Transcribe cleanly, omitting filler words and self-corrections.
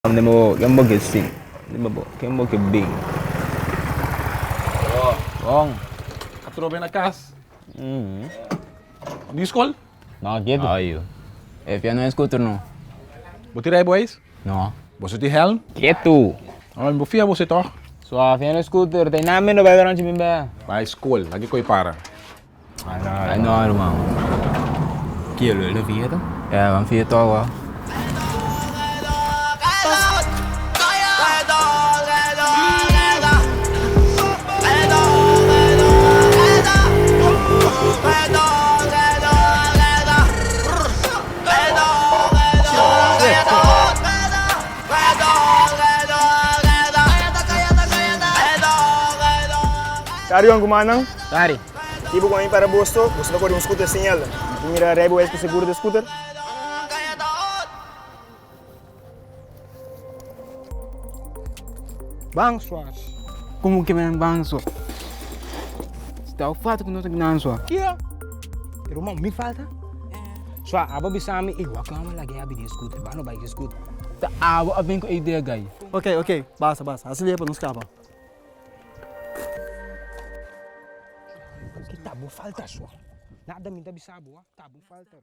Ken bo, ken bo ke sin? Ken bo, ken bo ke bin? Bon. Atrobe na kas. Di skol? No, ketu. Ayo. E fia no e scooter no. Bo tin rijbewijs? No. Boso tin helm? Ketu. Oh, mi bo fia boso tòg? Sua fia no e scooter, ta inami no bai durante mi bia. Bai skol, laga e koi para. Ay no ruman. Kiel lo fia ta? Ya ban fia tòg wou. Carion, kumannan? Cari. Tipo ku ami para boso, boso ta kore un scooter sin el. Mi por mira rijbewijs ku seguro di scooter? Ban sua. Como que men ban sua? Sta o fato ku no ta gnan sua. Kia? Ruman, mi falta? Sua, abo bisa mi, ey, wak amo lag'e abi di scooter, ba no bai ki scooter. Ta abo a bin ku e idea guy. Ok, ok, basta, basta. Hasi lihe pa nos kaba. Ki ta bo falta sua? Nada mi ta bisa bo, ta bo falta.